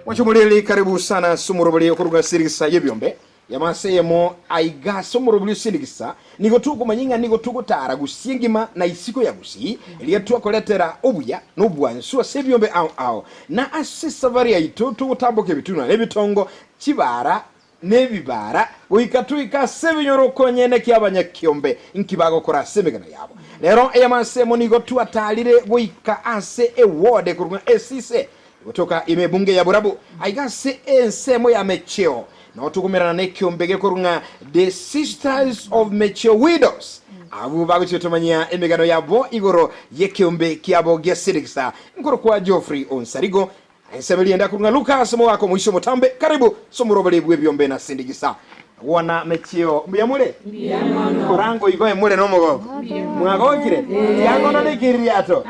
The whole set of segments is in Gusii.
Mwanche omoriri karibu sana ase omorobori okoruga ase erigisa y'ebiombe y'amase eyemo aiga ase omorobori ase erigisa nigo tokomanya ng'a nigo togotara gusii engima na isiko ya gusii eria twakoretera obuya na obwansu ase ebiombe ao ao na ase esafari yaito togotamboka ebitunwa na ebitongo chibara nebibara, goika toike ase ebinyoro konyene ki'abanyakiombe, inki bagokora ase emegano yabo. Rero ey'amasemo nigo twatarire goika ase eward ekorokwa Esise, egotoka ime ebunge ya Borabu, aiga ase ensemo ya Mecheo, nao tokomerana nekiombe gekorokwa ng'a The Sisters of Mecheo Widows, abwo bagochia gotomanyia emegano yabo igoro y'ekiombe kiabo gia Sirigisa. Nkorokwa Geoffrey Onsarigo, Ensemo eria ende akorwa ng'a Lukas, omogaka omoisia omotambe, karibu ase omoroberi bw'ebiombe na sindikisa. Gwana mechio, mbuya more? Korango igo emore nomogoko? Mwagokire? Tiangono nekiririato?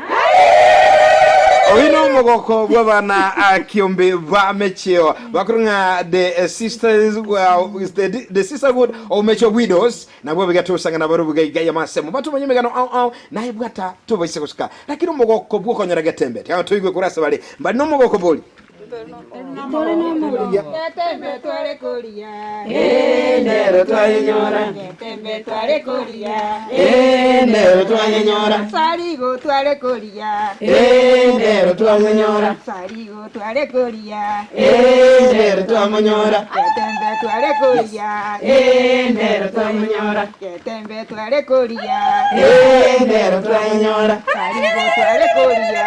Oyio nomogoko bw'abana kiombe ba mechio bakorwa ng'a the sisters well, the, the sisterhood of mechio widows nabwo bigatosang'a nabarobwo iga iga y'amasemo batomanye emegano ao ao naye bwata tobaise gosuka Lakini omogoko bw'okonyora getembe, tiga toigwe korwa ase bare mbare nomogoko bori. Getembe tware koria. Nero twayenyora. Getembe tware koria. Nero twayenyora. Sarigo tware koria. Nero twamonyora. Sarigo tware koria. Nero twamonyora. Getembe tware koria. Nero twamonyora. Getembe tware koria. Nero twamonyora. Sarigo tware koria.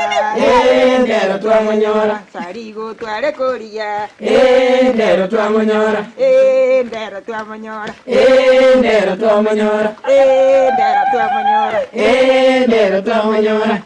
Nero twamonyora. Sarigo tware koria. Nero twamonyora. Ndero twamonyora. Nero twamonyora. Ndero twamonyora. Nero twamonyora.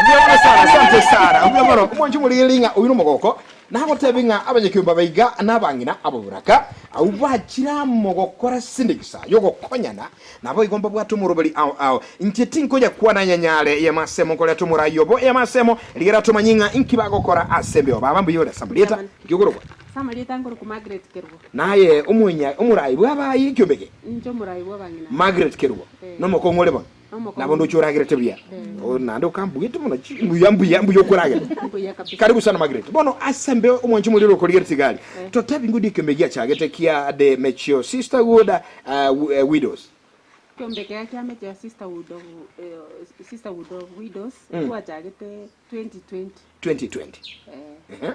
Mbuya mono sana, asante sana. Mbuya mono. Omwanchi omorigereria ng'a oyio nomogoko. Nagotebi ng'a abanyakiombe baiga nabang'ina ababoraka, abwo bachire amo gokora sindikisa y'ogokonyana, naboigo mbabwate omoroberi ao ao. Inche tinkoyakwana nyanyare y'amasemo nkoreta omorai obo y'amasemo, rigera tomanye ng'a inki bagokora ase embeo. Baba mbuya ore ase amarieta, inki okorokwa? Ase amarieta nkorokwa Margaret Kerubo. Naye omonya omorai bw'abayi ekiombe eke? Inche omorai bw'abang'ina. Margaret Kerubo, Eh. nomokong'u ore bono? Nomokong'u. Nabo ndoche oragerete buya. Eh. Oh, naende okambuete mono chi mbuya mbuya mbuya okoragera. Mbuya kabisa. Karibu sana Margaret. Bono ase embe omwanchi omorero okorigeretie gari. Eh. Totebi ng'o ekiombe giachagete kia the Mechio Sisterhood uh, Widows. Ekiombe keria kia Mechio Sisterhood of, eh, Sisterhood of Widows Mm. twachagete 2020. 2020. Eh. Ehe.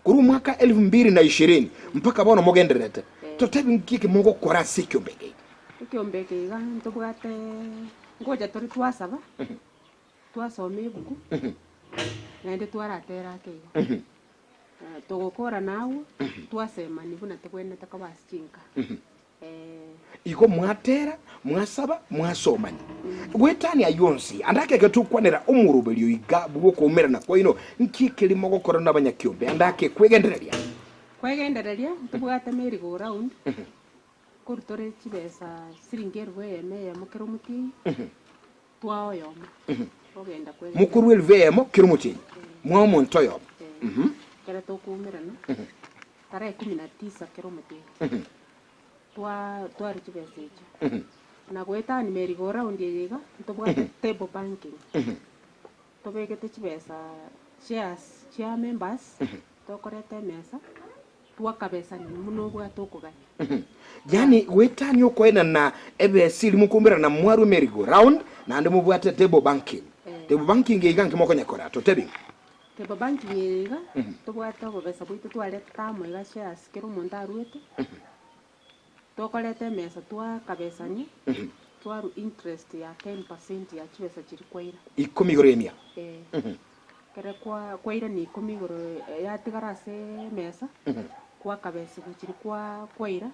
Korwa omwaka elfu mbili na ishirini mpaka bono mogendererete. Eh. Totebi nki eke mogokora ase ekiombe eke? Ekiombe eke iga ntobwate ngocha tore twasaba, twasoma ebuku, naende twaratera ake igo. Togokorana agwo, twasemania buna tobwenerete koba ase chinka. Igo mwatera, mwasaba, mwasomania. Goetania ayio onsi, ande ake ekero togokwanera omoroberio iga bw'okoumerana kwaino, nki ekeri mogokora nabanyakiombe ande ake kwegendereria? Kwegendereria, ntobwate merry go round, Korwa tore chibesa siringi elfu eyemo eyemo kera omotienyi, twaa oyomo ogenda kwegendereria. Mokorua elfu eyemo kera omotienyi, mwaa omonto oyomo. Eh, Ekero tokoumerana tarehe kumi na tisa kera omotienyi, twaa twarwa chibesa echio. Na goetania merry go round eye iga, ntobwate table banking, tobegete chibesa shares chia members, tokoreta emesa. Twakabesania buna obwate okogania. Yaani goetania okoenana ebesa eria mokoumberana mwarwe merry go round naende mobwate table banking. Table banking eye iga nki mokonyekora totebi? Table banking eye iga tobwate obobesa bwaito twaretete amo iga shares kera omonto aruete, tokoreta emesa twakabesania twarwa interest ya 10% ya chibesa chiria kwaira. Ikomi igoro ya emia. Eh. Ekero kwa kwairania ikomi igoro yatigara ase emesa, kwakabesigwa chiria kwa kwaira,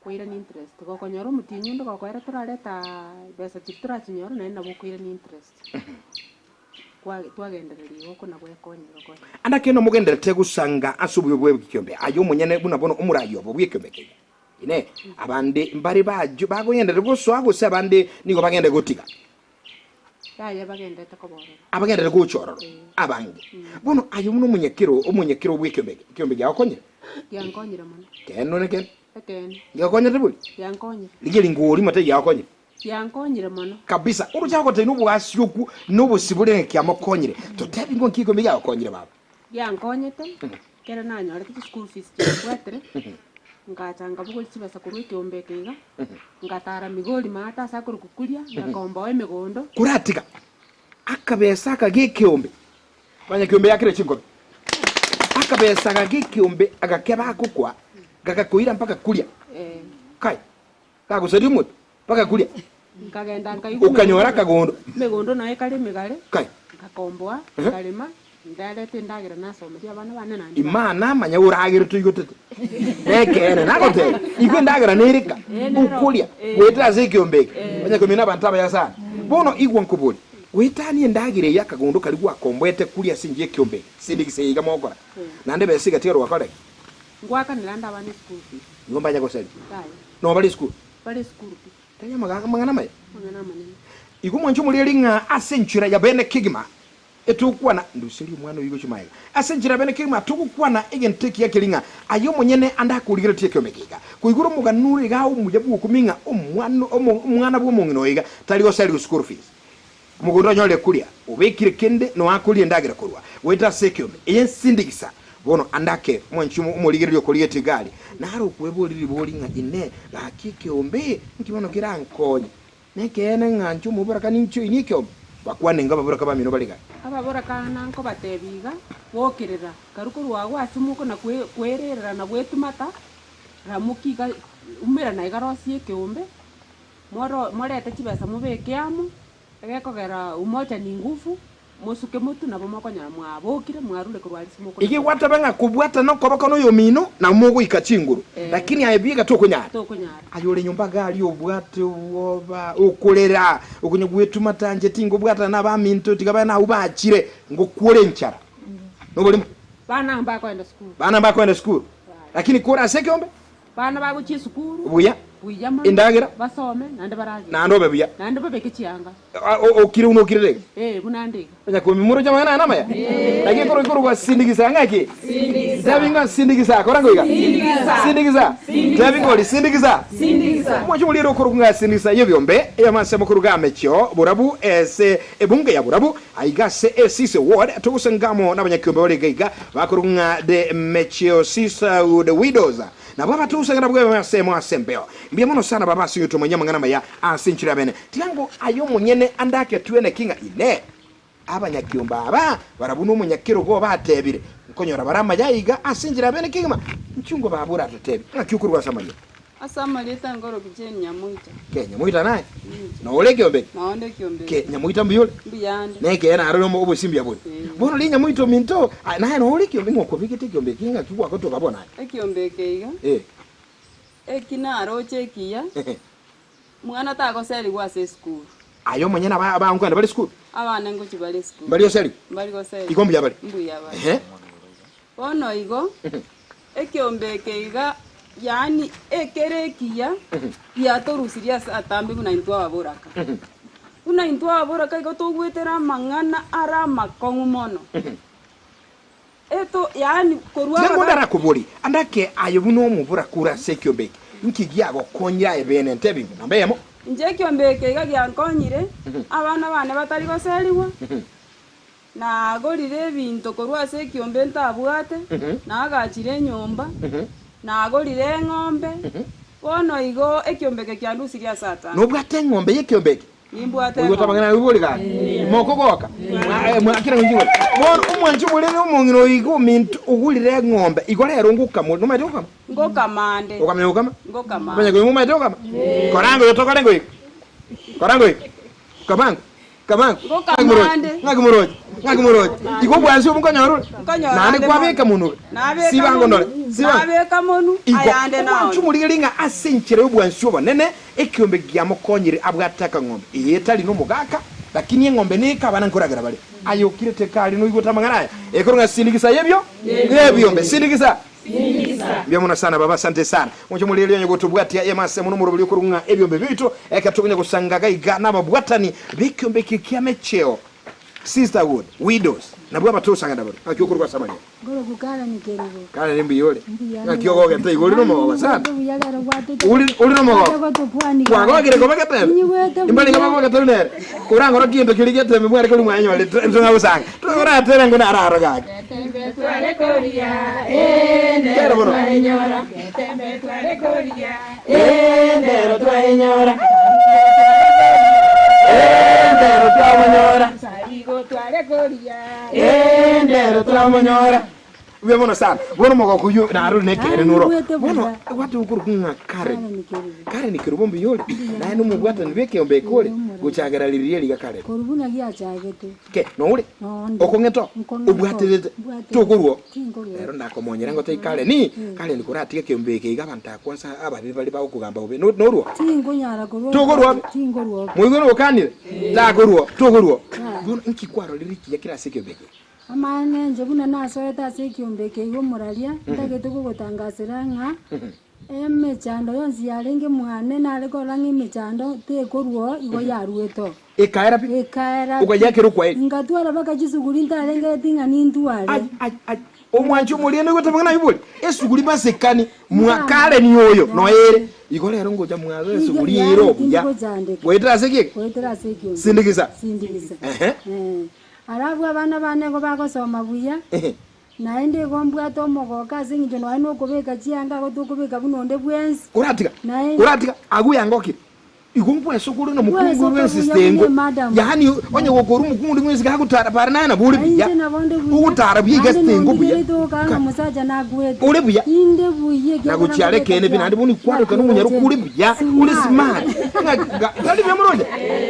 kwairania interest. Gokonyora omotienyi onde gokoera torareta besa chiria torachinyore naende nabo okoirania interest. Kwa twagendereria igo okona gwekonya igo konya. Ande ekeene omogenderete gosanga ase obuya bw'ekiombe, aye omonyene buna bono omoraai obo bw'ekiombe keria. Inee! Abande mbare bagogenderera gosoa, gose abande nigo bagende gotiga? Yaya bagenderete koba ororo. Abagenderere gocha ororo abange. Bono aye buna omonyakero, omonyakero bw'ekiombe eke, ekiombe giagokonyire? Giankonyire mono. Ekeene nonye ekeene? Ekeene. Giagokonyete bori? Giankonyire. Rigia ringori motebie giagokonyire. Giankonyire mono. Kabisa. Oroche agotebia nobogasi okwo, na obosibore ng'a kiamokonyire. Totebi ng'o nki ekiombe giagokonyire baba? Giankonyete, ekero nanyorete chischool fees chiambwatire, ngacha nkabogoria chibesa korwa ekeombe eke iga, ngatara Migori maate ase akorokwa Kuria, ngakomboa emegondo. Koratiga akabesa aka g'ekeombe, abanyakeombe yakire chinkobi, akabesa aka g'ekeombe agakeba agokwa, gagakoira mpaka Kuria. Kai, gagosaria omote mpaka Kuria. Nkagenda nkaigwa Okanyora akagondo. Emegondo naye ekare emegare, Kai. nkakomboa, nkarema, ndareta endagera nasomeria abana bane naende ba- Imana namanya oragere toigotete. Nekeene nagotebia, igo endagera nereka, Eh, nero. okoria, Eh. goetera ase ekeombe eke. Eh. Onye komina abanto abaya sana. Bono igwa nkoborie, goetania endagera eye akagondo karia gwakomboete kuria ase enchera y'ekeombe eke, sindikisa eye iga mogokora, naende besa egatiga rwakora ki? Ngwakanera ande abana eschool fees. Igo mbanya goseria. Yaya. Nobare esukuru. Bare esukuru pi. Tari amang'ana amaya. Amang'ana amanene. Igo mwanche omoreri ng'a ase enchera ya bene kegima etogokwana, nduserie omwana oyio gochia magega. Ase enchera ya bene kegima togokwana egento ekiya keria ng'a aye omonyene ande akorigeretie ekeombe eke iga. Koigora omogano ore iga omuya bw'okumia ng'a omwana omwana bw'omong'ina oyo iga tari goseria school fees. Omogondo onyorire koria, obekire kende noakoria endagera korwa goeta ase ekeombe eye nsindigisa. Bono ande ake mwanchi omorigereria okorigetie egari, naro okweboria ribori ng'a Inee, gaki ekeombe nki bono kerankonye? Nekeene ng'a inche omoboraka ninche oinie ekeombe? Bakwane ng'a ababoraka bamino bare gaki. Ababoraka nankobatebia iga, Bokerera, karu korwa agwo ase mokona kwererera na gwetumata, ramokia iga, umerana iga rosie ekeombe, Moro morete chibesa mobeke amo, egekogera umoja ni nguvu, mosuke motwe nabo mokonyora mwabokire mwarure korwa aria ase mokona Ege gwateba ng'a kobwatana okoboko noyomino nabo mogoika chinguru, lakini aye bieka tokonyara. Tokonyara. Aye ore nyomba iga aria obwate obwoba, okorera, okonya gwetuma tancheti ngobwatana nabaminto tiga babe nabwo bachire, ngokwore enchara. Noborimo? Bana mbakoenda sukuru. Bana mbakoenda sukuru, lakini kore ase ekeombe. Bana bagochia esukuru Buya, buya mono, endagera, basome, naende baragere. naende obe buya. Naende babeke chianga. Okire buna okire iga. Ee, buna nde iga. Onya komimorocha amang'ana aya namaya? Naki ekero ekorokwa sindikisa ng'aki? Tebi ng'a sindikisa, kora ngoiga. Sindikisa. Tebi ngori sindikisa. Omwancho oria ere okorokwa ng'a sindikisa y'ebiombe ey'amanse amokoruga amechio borabu ase ebunge ya borabu Aiga ase Esise Ward togosenga amo nabanyakiombe bare iga iga bakorokwa ng'a The Mecheo Sisterhood Widows. Nabwo aba togosenga nabwo ase ase embeo. Mbuya mono sana baba ase ogotomanyia amang'ana amaya ase enchera y'abene. Tiga ngo aye omonyene ande ake tweneki ng'a Inee! Abanyakiombe aba barabwo nomonyakerogo obatebire, Nkonyora bare amaya aiga ase enchera y'abene kegima? Inchuo ngo baba oratotebie ng'aki okorwa ase amarieta? Ase amarieta nkorokia Jane Nyamoita. Ke Nyamoita naye? Nore ekiombe eke? Nonde ekiombe Ke eke. Nyamoita mbuya ore? Mbuya ande. Nekeene arore omo obosimbi bore. Ee. Bono riria Nyamoita ominto, aye naye nore ekiombe ng'a okwabegete ekiombe eke ng'aki gwagotoka bono aye? Ekiombe eke iga, Ee. eki naroche ekiya, mwana tagoserigwa ase esukuru. Aye omonyene aba abankwana bare esukuru? Abana ngochia bare esukuru. Mbari goserigwa? Mbari goserigwa. Igo mbuya bare? Mbuya bare. Ehe. Bono igo, ekeombe eke iga, yaani ekere ekiya, giatorusirie ase atambe buna intwe ababoraka. Buna intwe ababoraka igo togwetera amang'ana are amakong'u mono. Eto yaani korwa Tiga abaga. ndarakoborie, ande ake aye buna omoboraka ore ase ekeombe eke, inki giagokonyire aye bene? Ntebi inwe namba eyemo. Inche ekeombe eke iga giankonyire, abana bane batari goserigwa, Nagorire ebinto korwa ase ekiombe ntabwate, naagachire enyomba, nagorire eng'ombe, bono igo ekiombe eke kiandusirie ase atambe. Nobwate eng'ombe y'ekiombe eke? Nimbwate Oigwete eng'ombe. amang'ana aye bori gaki? Mokogoka? Mwakire ng'o ching'ombe? Bono omwanchi omorere omong'ina oyo iga ominto ogurire eng'ombe, igo rero ngokama ore. Nomanyete gokama? Ngokama nde. Okamanya gokama? Ngokama Omanye ande. koigwa omanyete gokama? Koranga oyo tokore ngoika. Koranga oika. Kabango. Kabango. Ng'aki moroche? Ng'aki moroche? Ng'aki moroche? Igo obwansi obo nkonyora ore? Nkonyora Naende ande kwabeka mono. monwe ore? Nabeka Sibango monwe, ndore. Sibango. nabeka monwe, Igo ayande omwanchi naone. omorigereria ng'a ase enchera y'obwansi obonene ekiombe giamokonyire abwate akang'ombe. Eye etari nomogaka, lakini eng'ombe neke abana nkoragera bare. Aye okirete kare noigwete amang'ana aya? Ekorwa ng'a sindikisa y'ebio y'ebiombe. Sindikisa. Mbuya mono sana baba asante sana. Moche morigereria onye gotobwatia emase mono omoroberi okorwa ng'a ebiombe biaito ekero tokonya gosanga gaiga nababwatani b'ekiombe eke kia mecheo. Sisterhood, widows, nabwo abatosang'ana baria. Ng'aki okorwa ase amarieta? Nkoroku Karen Kerubo. Karen mbuya ore? Mbuya Ng'aki ogogete igo ore nomogogo sana? Mbuya rero gwatete. Ore ore nomogogo? Gwatokwania. Kwagogire koba getembe? Inyigwete buya. Imbarenge bagogete buna ere? Korangora kinto keria getembe mware koria mwanyorete intwe ng'agosanga. Toratere ngo naro aro gaki. Tware koria, eh, Kera ndero bono. twaenyora. Tware koria, eh, ndero twaenyora. Eh, ndero twamonyora. Eh, ndero twamonyora. Buya mono sana. Bono omogoko oyio naro nekeene noro. Niigwete Bono buya. gwateba okorokwa ng'a Karen. Karen Kerubo. Karen Kerubo mbuya ore? Naye nomobwatani bw'ekeombe eke ore? Gochagera riria riga Karen. Korwa buna giachagete. Ke, noure? Nonde. Okong'eto? Nkong'eto. Obwaterete? Mbwaterete. Tokorwa? Tinkorwa. Rero ndakomonyera ngote Karen, Karen koratige ekeombe eke iga abanto akwansa ababe bare bagokogamba bobe. No- Norwo? Tinkonyara korwa. Tokorwa? Tinkorwa. Moigwe nogokanire? Takorwa, tokorwa. Bono inki kwarorire ekiya kere ase ekeombe eke? Amaene inche buna nasoete ase ekiombe eke iga omoraria, ntagete kogotangasera ng'a emechando yonsi yarenge mwane nare korora ng'a emechando tekorwa oo igo yaruete oo. Ekaera pi? Ekaera pi. Okayakera okwaeri. Ngatwara mpaka chisuguri ntarengereti ng'a nintware. Ai, ai, ai. Omwanchi omoriene oigwete amang'ana ayio bori, esuguri masekani, mwa Karen oyo noere. Igo rero ngocha mwabe esuguri Yaani ere obuya. tindikochandeka. Goetera ase ki eke? Goetera ase ekiombe. Sindigisa. Sindigisa. Ehe. Eh. Arabwo abana bane igo bagosoma buya, naende igo mbwate omogooko ase eng'encho nonya nokobeka chianga igo tokobeka buna onde bwensi. Koratiga, Naende. koratiga, agwo yangokire. Igo nkwesoka ore nomokungu Nkwesoka bwensi buya sitengo. buna emadam. Yaani onye gokorwa omokungu onde bwensi gagotara para naye nabo ore buya. Nainche nabo nde buya, Ogotara buya iga naende sitengo buya. nondigerete okanga Ka- omosacha nakwete. Ore buya. Inde buya ekiagera Nagochiara nkobeka ekeene pi naende bono ikwaroka nomonyaroku ore buya, ore smart. Ng'a ga- tari buya moroche?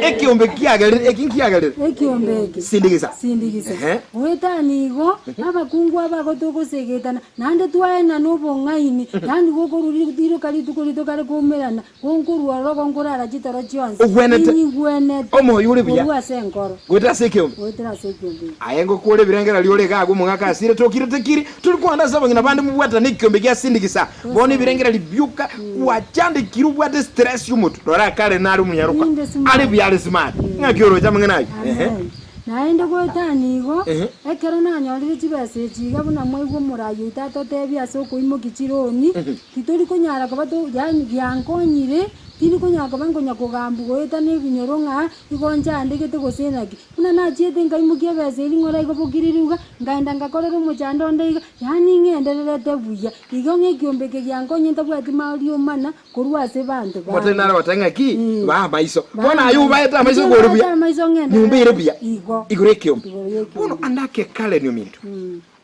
Ekeombe kiagerire, eki nkiagerire. Ekiombe eke. Sindigisa. Sindigisa. Ehe. Goetania igo, abakungu aba gotogosegetana, naende twaenana obong'aini, yaani gokorwa riroka rituko rito kare koumerana, gonkorwa ororo gonkorara chitoro chionsi, Ogwenete. inyigwenete Omoyo ore buya. korwa ase enkoro. Goetera ase ekeombe. Goetera ase ekiombe eke. Aye ngokora ebirengererio ore iga agwo omogaka asire tokirete kiri, tori kwanda ase abang'ina bande mobwatane ekiombe gia Sindigisa. Bono ebirengererio bioka gwachandekire obwate stress y'omotwe. Rora kare nare omonyaroka Inde smart. are buya are smart. Ng'aki oroche amang'ana ayio? Ehe. Amen. Naende goetania igo, Ehe. ekero nanyorire chibesa echi iga buna mwaigwa omorai oito atotebie ase okoimokia chironi, titori konyara koba to yaani giankonyire, tindi konyara koba nkonya kogambwa goetana ebinyoro ng'a igo nchandegete gose naki. Buna nachiete nkaimokia ebesa eria ng'ora igo bokiriri iga, nkaenda ngakorera omochando onde iga, yaani ng'endererete buya. Igo ng'a ekiombe eke giankonye ntabwati mariomana korwa ase abanto Omotari bande. nare goteba ng'aki, Baa amaiso. Baa Bono aye amaiso. obaete amaiso Inche igoro mbaete buya. amaiso ng'endererete Nyomba ere buya. igo. Igoro ekiombe. Igoro y'ekiombe. Bono ande ake Karen ominto.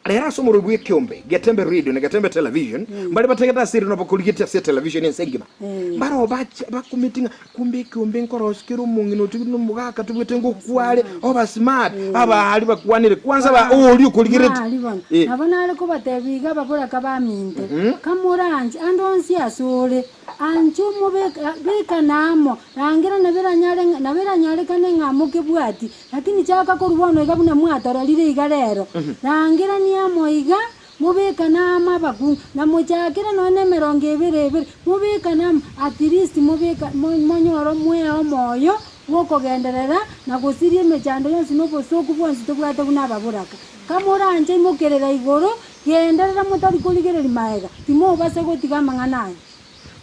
Rero ase omorwoti bw'ekeombe, Getembe Radio na Getembe Television, mbare batagete ase eriono bakorigetie ase etelevision ense engima. Mbaro bacha bakumeti ng'a kumbe ekeombe nkorosia kere omong'ina otigire na omogaka tobwate ngokware, oba smart, abaari bakwanire kwanza ba oria okorigeretie. Nari bono, Eh. nabo nare kobatebia iga ababoraka baminto, kamoranche ande onsi asore, Anche omobeka, bekana amo, rangera naberanyare ng'a naberanyarekane ng'a mokebwati, lakini chaka korwa bono iga buna mwatororire iga rero, rangerania amo iga, mobekane amo abakungu, na mochakere nonya na emerongo ebere ebere, mobekane amo, at least mobeka mo monyore mwee omoyo bw'okogenderera na gosiria emechando yonsi na obosooku bwonsi tobwate buna ababoraka. Kamoranche imokerera igoro, Genderera motari korigereria magega, timobasa gotiga amang'ana aya.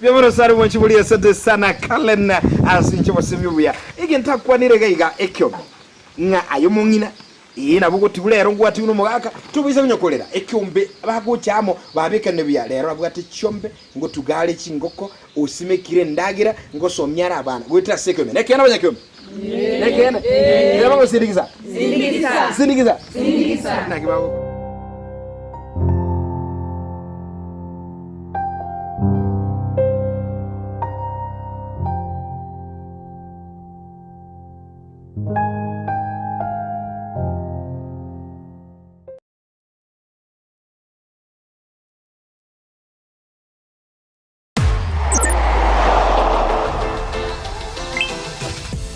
Biaborosare mwanchi boria asante sana Kalen ase inche obosemi obuya. Egento akwanire iga iga ekiombe ng'a aye omong'ina ee nabo ogotigwa rero ngwatigwe nomogaka tobaisa konya korera ekiombe bagocha amo babekane buya rero abwate chiombe ngotuga are chingoko osimekire endagera ngosomia are abana goetera ase ekiombe nekeene abanyakiombe nekeene nere bagosindigisa sindigisa naki bago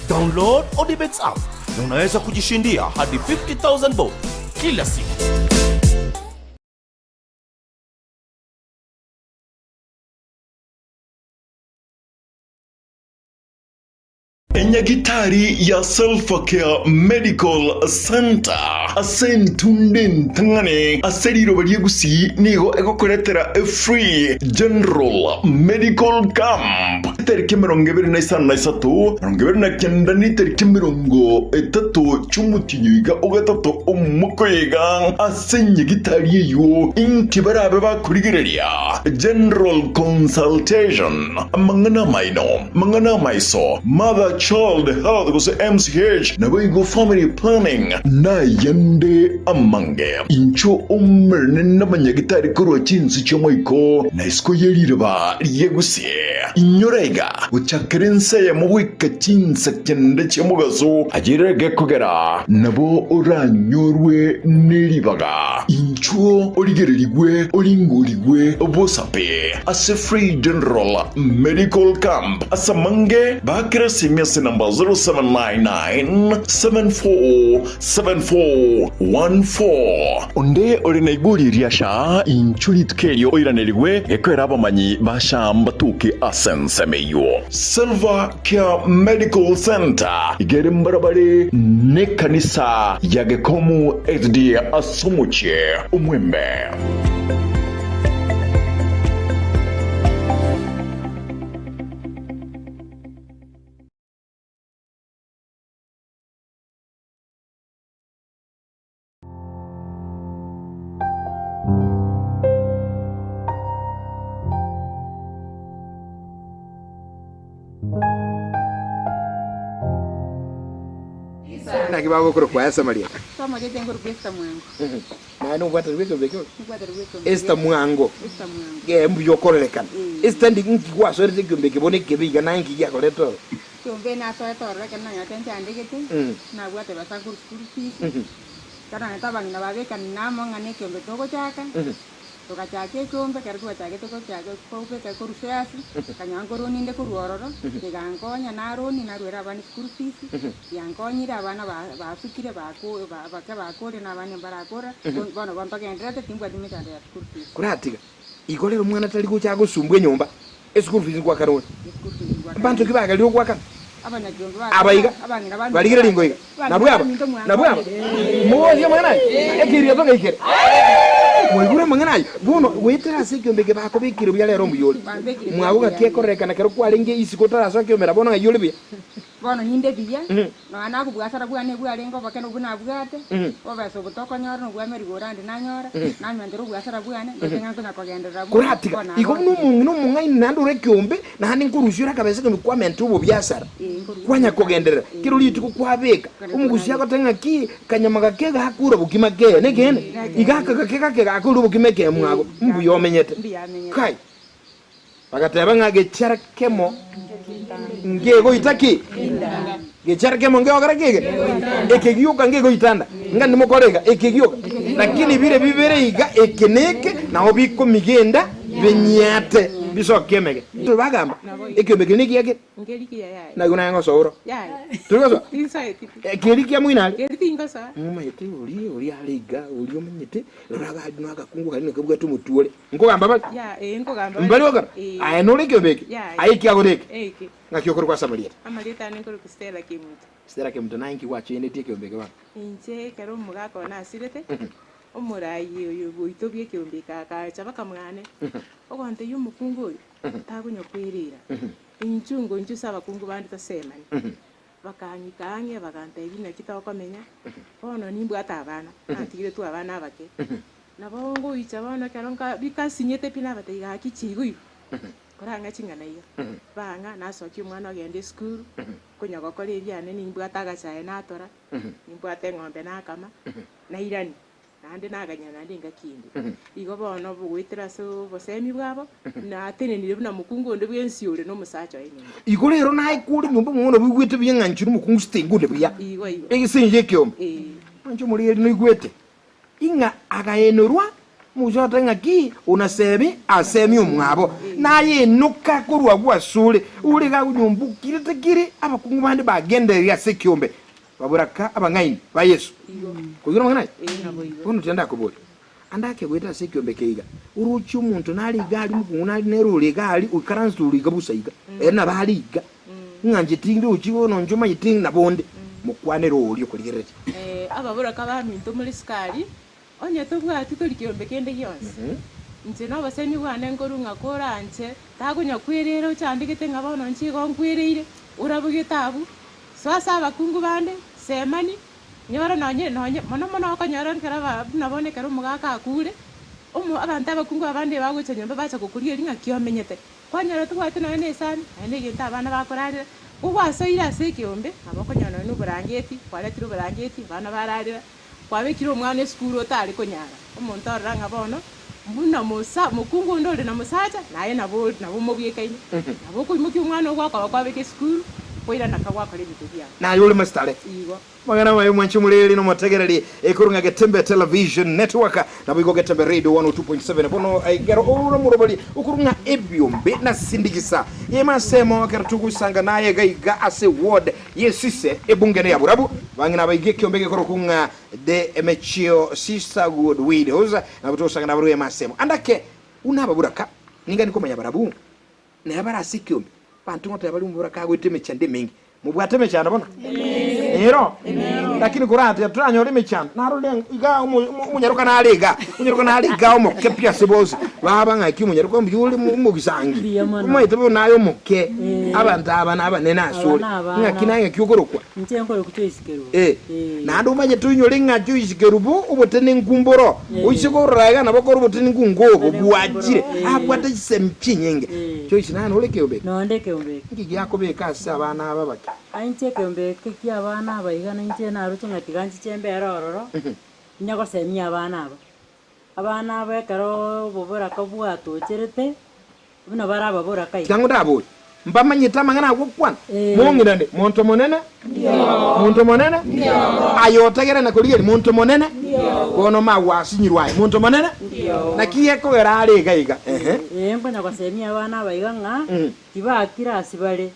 Download Odibets app na unaweza kujishindia hadi 50,000 bob kila siku. Enyagitari ya Selfacare Medical Centre ase entunda entang'ani ase riroba ria Gusii nigo egokoretera efree general medical camp etariki 25, 29 na etariki 30 chi'omotienyi oiga ogatato omwaka oyo iga ase enyagitari eyio inki barabe bakorigereria general consultation amang'ana amaino. Mang'ana amaiso, Mother Child Health gose MCH, naboigo Family Planning, nayande amange. Inchuo omerane nabanyagitari korwa chinse chi'omoiko na isiko ye riroba ria Gusii. Inyora iga, gochakera ense eyemo goika chinsa kende chi'omogaso, ayere gekogera nabo oranyorwe neribaga. Inchuo origererigwe oringorigwe bosape ase Free General Medical Camp ase amange bakere esimi ase namba 0799747414. Onde ore na igori ria SHA inchuo rituko erio oiranerigwe gekoera abamanyi ba SHA mbatuke ase ensemo eyio. Silver Care Medical Centre iga ere mbarabare nekanisa ya Gekomu SDA ase omochie omwembe. Naki bagokorokwa ase amarieta? Twamanyete nkorokwa Esther Mwango. Naye nobwatani bw'ekeombe ekio? Nobwatani bw'ekeombe Esther Mwango. Esther Mwango. Ee, mbuya okorerekana. Esther ndi nki gwasoerete ekeombe eke bono ekebe iga naye nki giakorete oro? Ekeombe nasoete ororo ekero nanyarete nchandegete, nabwate besa nkorwa school fees, ekero nanyarete abang'ina babekani namo ng'a nekeombe togochaka, Togachaka ekeombe, ekero twachagete gochaka kobeka korwa shares, nkanyora nkoroni inde korwa ororo, egankonya naroni naruere abana eschool fees, yankonyire abana ba basukire bako ba bake bakorire na abande mbarakora, bono bono ntogendererete timbwati mechando ya school fees. Koratiga, igo rero omwana tari gocha agosumbwa enyomba, eschool fees ngoakana ore. Eschool fees ngoakana Mbanto ki inde. bagerire ogoakana? Abanyakiombe Aba iga, abang'ina baminto barigere ringo iga, nabwo aba, nabwo aba, mogosia amang'ana aya, ekeiririato ngeikere. Mwaigure amang'ana aya? Bono goetera ase ekiombe eke bakobekire buya rero mbuya ore. Mwago gaki ekororekana ekero kwarenge isiko otarasoa kiomera bono ng'ai ore buya? Bono ninde buya, nonya nagobwasara bwane bwarenge obokene obwo nabwate, obobesa obo tokonyora nobwa emerigo orande nanyora, nanywanchera obwasara bwane, ndoche ng'a nkonya kogenderera buya, Koratiga, bono igo buna nagokire. omong'ina omong'aini naende ore ekiombe, naende nkorusia ore akabesa ekiombe kwamenta obobiasara, kwanya kogenderera, kera rituko kwabeka, omogusia agoteba ng'a ki, kanyama gake gakure obokima kee, nekeene? Iga aka gake gake gakure obokima ekee mwago, mbuya omenyete. Kai! Bagateba ng'a gechara kemo ngegoita ki? Gechara kemo ngegokora ki ege? Eke gioka ngegoita nda. Ng'a nimokore iga, eke gioka. Lakini bire bibere iga, eke na eke, nao bikomigenda binyiate bisoke emege. Bagamba, ekiombe keria nekiya kere. Nkeri kiya yaye. Naki naye ngosoa oro? Yaye. Tori gosoa? Tinsoeti pi. Keri kia moino aria? Keri tingosoa. Omanyete oria oria are iga, oria omanyete, rora abande na agakungu karia nakabwate omotwe ore. Nkogamba bare? Ya, ee, nkogamba bare. Mbare gokora? Ee. Aye nore ekiombe eke? Yaya. Aye ekiagoro eke? Eke. Ng'aki okorokwa ase amarieta? Amarieta ane nkorokwa Stella Kemunto. Stella Kemunto, naye nki gwachoenetie ekiombe eke bono? Inche ekero omogaka one asirete, omoraai oyo bwoito bw'ekiombe eke akacha bakamwane, ogontebia omokungu oyo, takonya kwerera. Inchuo ngonchwe ase abakungu bande tosemane. Bakang'ika ang'e bagantebia naki tokomenya, bono nimbwate abana, natigeretwe abana abake. Nabo ngoicha bono ekero nka bikasinyete pi nabatebia gaki chigo igo, korang'a ching'ana iga. Bang'a nasokia omwana ogenda esukuru, konya gokora ebiane nimbwate agachae natora, nimbwate eng'ombe nakama, nairania. Naende naganyera naende engaki ende. Igo bono goetera ase obosemi bwabo, natenenire buna mokungu onde bwensi ore nomosacha oye nyomba. Igo rero naye kore nyomba omong'ina oboigwete buya ng'a inche nomokungu sitengunde buya, Igo igo. egese inche ekeombe. Ee. Inche omoreri noigwete, ing'a agaenorwa, omogusi agoteeba ng'a ki, onasebi asemie omwabo. Naye enoka korwa agwo asore, ore iga agwo nyomba okirete kiri, abakungu bande bagendereire ase ekeombe, Baboraka abang'aini ba Yeso. Koigwa amang'ana aya? Bono tiga ndakoborie, ande ake goeta ase ekiombe eke iga, oroche omonto nare iga aria omokungu nare nere ore iga aria oikaransete ore iga bosa iga, ere nabo are iga. Ng'a inche tindochi bono inche omanyete nabo onde. Mokwanere oria okorigereretie. Ababoraka baminto more sukari, onye tobwati tori kiombe kende gionsi. Inche nobosemi bwane nkorwa ng'a koranche, takonya kwerera ochandegete ng'a bono inche igo nkwereire, orabogete abwo, soa ase abakungu bande, semani, nyora nonye nonye mono mono okonyora ekero aba buna bono ekero omogaka akure, omo abanto abakungu abande bagocha nyomba bacha gokorigereria ng'aki omenyete. Kwanyora tobwate nonya na esani, nonya na egento abana bakorarera, ko gwasoire ase ekeombe, nabo okonyora nonya na oborangeti, kwaretire oborangeti, abana bararera, kwabekire omwana esukuru otare konyara, omonto orora ng'a bono, buna mosa mokungu onde ore na mosacha, naye nabo ore nabo mobwekaine, nabo okoimokia omwana oo gwakoba kwabeka esukuru, kwairana nka gwakora ebinto biago. Naye ore masitare. Igo. Amang'ana amaya omwanche omoreri na omotegereri ekorwa ng'a Getembe Television Network naboigo Getembe Radio 102.7 bono ekero ore omorobori okorwa ng'a ebiombe na sindigisa yema asemo ekero togosanga naye iga iga ase ward yesise ebunge ne ya borabu bang'ina abaiga ekiombe gekorokwa ng'a The Emechio Sisterhood Widows nabo togosanga nabarwa yema asemo andake buna ababuraka ningani komanya barabu Nere bare ase ekiombe, abanto ngoteba bare omoboraka agoeta emechando emenge. Mobwate emechando bono? Nero. Lakini korate toranyore emechando, narore iga omo- omo- omonyaroka nare iga, omonyaroka nare iga omoke pi ase bonsi, baba ng'aki omonyaroka mbuya ore omo- omogisangi. Mbuya mono. Omanyete bono naye omoke, Eh. abanto aba nabanene Aba asore. nabana. Ng'aki naye ng'aki okorokwa? Inche nkorokwa Joyce Kerubo. Eh, Eh. naende omanyete oinyore ng'a Joyce Kerubo obotenenku mboro, Eh. oise korora iga nabo kore obotenenku ngobo Obotenenku bwachire, mboro, eh. abwate chisemi chinyinge. Eh. Joyce naye nore ekeombe eke? Nonde ekeombe eke. Nki giakobeka ase abana aba abake? Aye inche ekeombe eke kia abana aba iga nainche naroche ng'a tiga nchiche mbere ororo, inye gosemia abana aba. Abana aba ekero oboboraka bwatocherete, Buna bare ababoraka iga. Tiga ng'o ndabore, mbamanyete amang'ana agokwana. Ee. Mong'inane, monto monene? Monto monene? Aye otegere na korigereria, monto monene? Bono magwasinyirwe aye, monto monene? Naki gekogera are iga iga? Ehe. Ee, nkonya gosemia abana aba iga ng'a tibakira ase bare,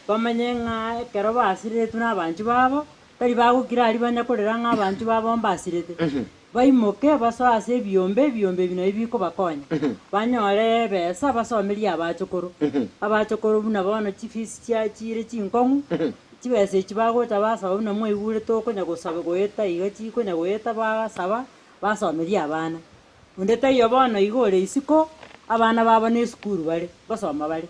bamanye ng'a ekero basiretwe nabanchwa babo, tari bagokira aria banya korera ng'a abanchwa babo mbasirete. Baimoke basoe ase ebiombe, ebiombe ebi nabio bikobakonya, banyore ebesa basomerie abachokoro. Abachokoro buna bono chifees chiachire chinkong'u, chibesa echi bagocha basaba buna mwaigure tokonya gosaba goeta iga chikonya goeta bagasaba, basomerie abana. Onde taiyo bono iga ore isiko, abana babo na esukuru bare, ngosoma bare.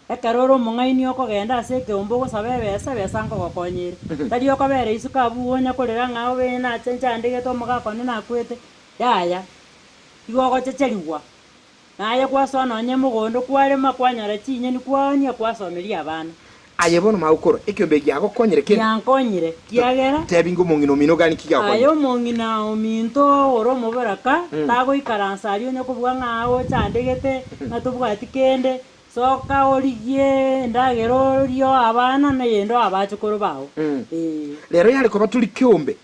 Ekero ore omong'aini okogenda ase ekeombe ogosaba ebesa, ebesa nkogokonya ere. Tari okobera isiko abwo onya korera ng'a obe nache nchandegete omogaka one nakwete, yaya, igo ogochecherigwa. Naye gwasoa nonye mogondo kwarema kwanyora chinyeni kwaonia kwasomeria abana. Aye bono magokora, ekeombe giagokonyire kende? Giankonyire, kiagera. Tebi ng'a omong'ina omino gani ki Aye giagokonyire? omong'ina ominto ore omoboraka, tagoikaransa aria onye kobua ng'a ochandegete, ng'a tobwati kende, soka origie endagera orie oe abana, na eyende oe abachokoro bao. Ee. Rero yare koba tori keombe,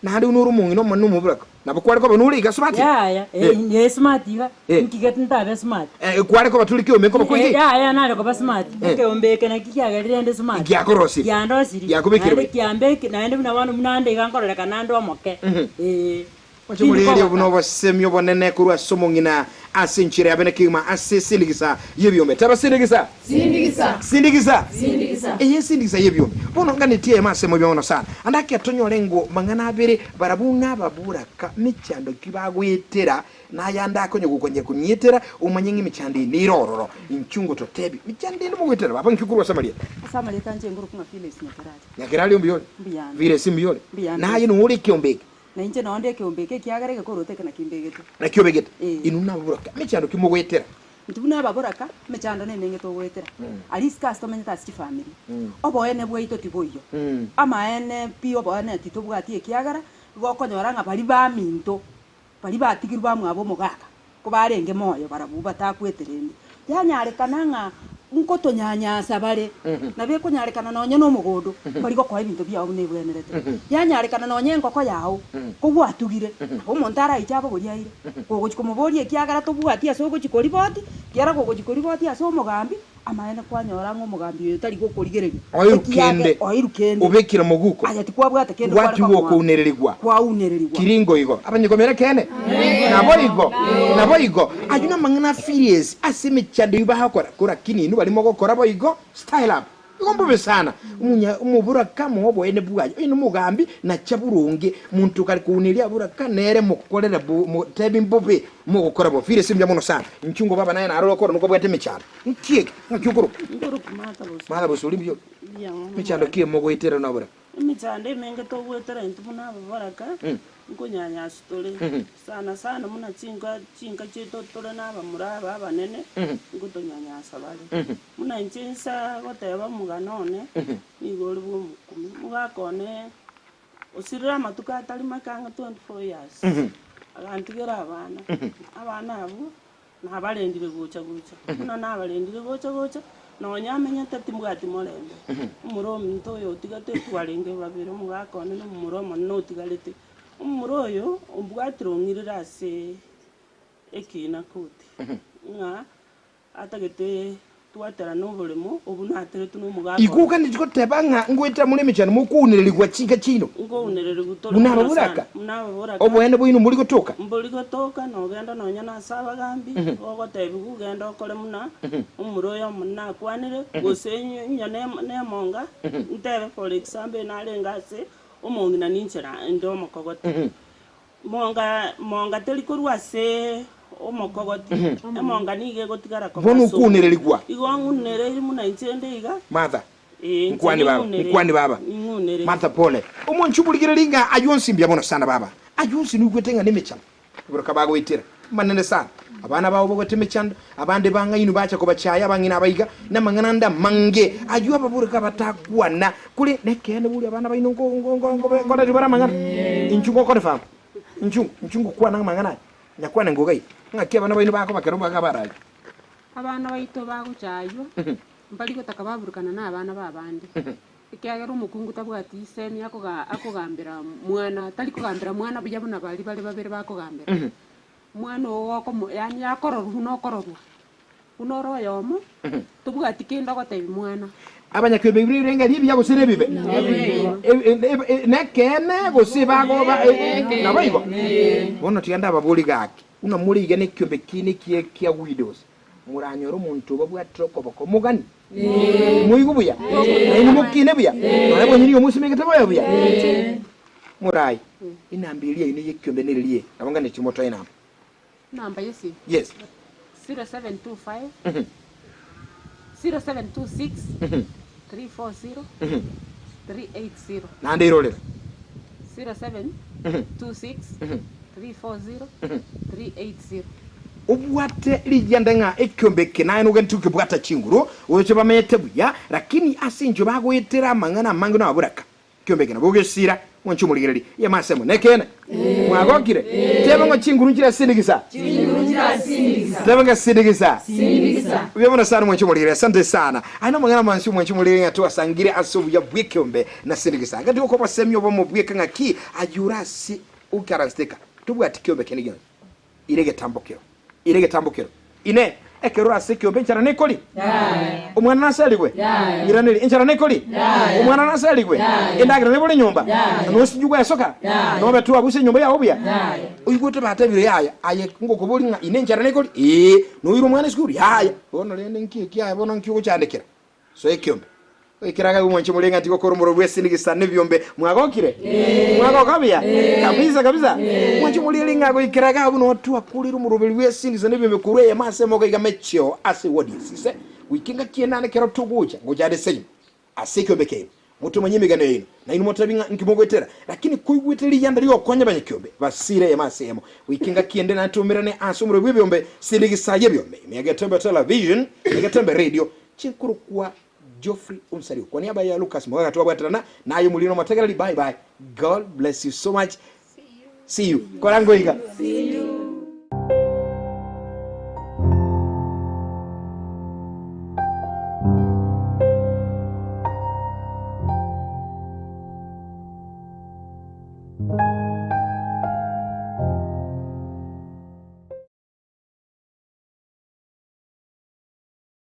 Naende buna ore omong'ina omonene omoburaka, nabo kware koba nore iga smart? Yaya, Eh. eh, smart iga, Eh. inki gete ntabe smart? Eh, kware koba tore kiombe nkoba Eh, koige? yaya nare koba smart, Eh. ekeombe eke naki kiagerire inde smart. Giakorosirie. Giandosirie. Giakobekire Naende buya. kiambeki, naende buna bono buna ande iga nkororekana ande omoke. Eh. Oche morierie obo nobosemi obonene korwa ase omong'ina ase enchera ya bene kegima ase esindigisa y'ebiombe. Teba sindigisa! Sindigisa! Sindigisa! Sindigisa! Eye ensindigisa y'ebiombe. Bono nganetie eyemo ase emoibia mono sana. Ande ake tonyore ngo mang'ana abere barabwo ng'ababoraka mechando ki bagoetera na ayande akonya gokonya konietera omanye ng'a emechando eye nere ororo. Inchuo ngototebi mechando ende mogoetera baba nki korwa ase amarieta. Ase amarieta inche nkorokwa ng'a Phyllis Nyakerari. Nyakerari mbuya ore? Mbuya ande. Phyllis mbuya ore? Mbuya ande. Naye nore ekiombe eke? Na inche nonde ekeombe eke, ekiagera egekoroto eke nakio mbegete. Nakio obegete. Ee. Inwe nababoraka, emechando ki mogoetera? Intwe buna ababoraka, emechando nemenge togoetera. Aria isiko ase tomenyete ase chifamiri, oboene bwaito tiboiyo. Amaene pi oboene titobwati ekiagera, igo okonyora ng'a baria baminto, baria batigirwe bamwabo omogaka, Kobarenge moyo barabwo batakwete rende, yanyarekana ng'a nkotonyanyasa bare, nabo ekonyarekana nonya nomogondo mbari gokoa ebinto biao buna ebwenerete. Yanyarekana nonya engoko yao kogwatugire, nabo omonto araiche abogorie aire, kogochia komoboria ekiagera tobwati ase ogochia koriboti, ekiagera kogochia koriboti ase omogambi, Amaene kwanyora ng'a omogambi oyo tari gokorigereria, Oirwe ekiagera kende, oirwe kende, obekire moguko, aye tikwabwate kende kware gwatigwa komoa, okounererigwa. kwaunererigwa. Kiringo igo. Abanyikomera ekeene? Naboigo, naboigo. Ayio namang'ana a firiesi ase emechando eyio bagokora, korakini inwe baria mogokora boigo, style up. Igo mbobe sana omunya omoboraka moboene bwaye oyo nomogambi nacha boronge monto kare kouneria aboraka nere mokorere bo motebi mbobe mogokora bo fire simbuya mono sana inchungo baba naye narore okoro nokobwate emechando nki eke ng'aki okorokwa Nkorokwa Martha Bosuri. Martha Bosuri mbuya ore Mbuya mono emechando ki mogoetera noboraka. Emechando emenge togoetera intwe buna ababoraka, nkonyanyaswa tore, sana sana buna chinka chinka chiaito tore na abamura aba abanene, nkotonyanyasa bare. Buna inche nsa goteba omogano one, nigo ore bwa omokumi. Omogaka one osirire amatuko atari make ang'e 24 years, agantigera abana, abana abwo Nabarendire gocha gocha, buna nabarendire gocha gocha, nonya amenyete timbwati morembe. Omomura ominto oyo otigete twarenge babere, omogaka one na omomura omonene otigarete. Omomura oyo ombwatire ong'irire ase ekina koti, ng'a atagete twaterane oboremo obwo nateretwe na omogaka Igo one. oganeti goteba ng'a ngoetera more emechando mokounererigwa chinka chiaino, Nkounererigwa tore buna mono ababoraka, sana, buna ababoraka. oboene bwaino mbori gotoka. Mbori gotoka, nogenda nonya nase abagambi, ogotebiwa ogende okore buna omomura oyo omonene akwanire, gose onye nemonga, ntebe for example narenge ase omong'ina ninche inde omokogote. Monga, monga teri korwa ase omokogoti, emonga nigo egotigara koba Bono ase okounererigwa. Igo ng'unereiri buna inche inde iga. Martha, Ee, inche Nkwani baba, ning'unereiri, nkwani baba. ning'unereiri. Martha pole. Omonche oborigererie ng'a ayio onsi mbuya mono sana baba. Ayio onsi noigwete ng'a nemechando. Ebiroka bagoetera, amanene sana. Abana bao bagoeta emechando, abande bang'ainwe bacha kobachaya abang'ina abaiga, namang'ana ande amange. Ayio ababoreka batakwana. Kore nekeene boria abana baino nko nko nko nkobe nkoreria bare amang'ana. Inchuo ngokonfirm, inchuo inchuo ngokwana amang'ana aya. Nyakwane ngoga iga, ng'aki abana baino bakoba ekero baga bararia. Abana baito bagochaywa, mbari gotaka baburukana na abana babande. Ekiagera omokungu tabwati isemi akoga akogambera mwana, tari kogambera mwana buya buna baria bare babere bakogambera. Omwana oo okomo yaani akororwa buna okororwa, buna ore oyomo, tobwati kende ogotebia mwana. Abanyakeombe ebibe ebirengererio ebiya gose nebibe? Nekeene gose bagoba naboigo? Bono tiga ndababori gaki, buna more iga nekiombe kiaino ekiya kia widows, moranyore omonto obabwatire okoboko mogani? Moigwe buya, nainwe mokine buya, nonya bwenyu nigo mosimegete bobe buya. Morai, enamba eria yaino y'ekiombe nereri eye, nabo nganeti motoe enamba. Enamba y'esimi? Yes. 0725 0726 340 380. Naende irorera. 0726 340 380. Obwate rigianda ng'a ekiombe eke naye nogente gokebwata chinguru, gocha bamenyete buya, lakini ase inchwe bagoetera amang'ana amange nababoraka. Ekiombe eke nabo gesira, mwanche omorigereria. Eyemo ase emo, nekeene? Mwagokire? Teba ng'a chinguru nchirasindigisa. Teba ng'a sindigisa. Buya mono sana mwanche omorigereria. Asante sana. Aya namang'ana amansi omwanche omorigereria ng'a twasangire ase obuya bw'ekiombe na sindigisa. Gati gokobasemia obomo bweka ng'aki ayio ore ase oikaransete tobwati kiombe kende gionsi. Ire egetambokero, ire egetambokero. Inee! Ekero ore ase ekeombe enchara nekori? Omwana naserigwe? Ng'iraneri, enchara nekori? Omwana naserigwe? Endagera nebore nyomba? Nosinyu gwesoka? Nobe twabuse enyomba yao buya? Oigwete batebire yaya, aye ngokobori ng'a inee enchara nekori? Ee. Noire omwana esukuru? Yaya. Bono rende nki ekiaye bono nki ogochandekera? Soa ekiombe. Ekero agaiwa omwanche more ng'a tigokora omorero bw'esinigisa nebiombe. Mwagokire? Mwagoka buya? Kabisa kabisa. Omwanche more ere ng'a goikera iga abwo noo twakorire omoroberi bw'esinigisa nebiombe korwa eyemo ase eyemo iga mecheo ase eward esise goika engaki enane ekero togocha ngocha ande seino ase ekiombe kiaino. Motomanye emegano yaino, nainwe motebi ng'a nki mogoetera. Lakini koigwete riyanda ri'ogokonya abanyakiombe, basire eyemo ase eyemo goika engaki ende naende toumerane ase omorero bw'ebiombe sinigisa y'ebiombe ime ya Getembe Television na Getembe Radio. Chinkorokwa Geoffrey Onsario kwa niaba ya Lucas Mogaka twabwaterana naye omoriri na omotegereri bye bye God bless you so much see you kora ngoiga.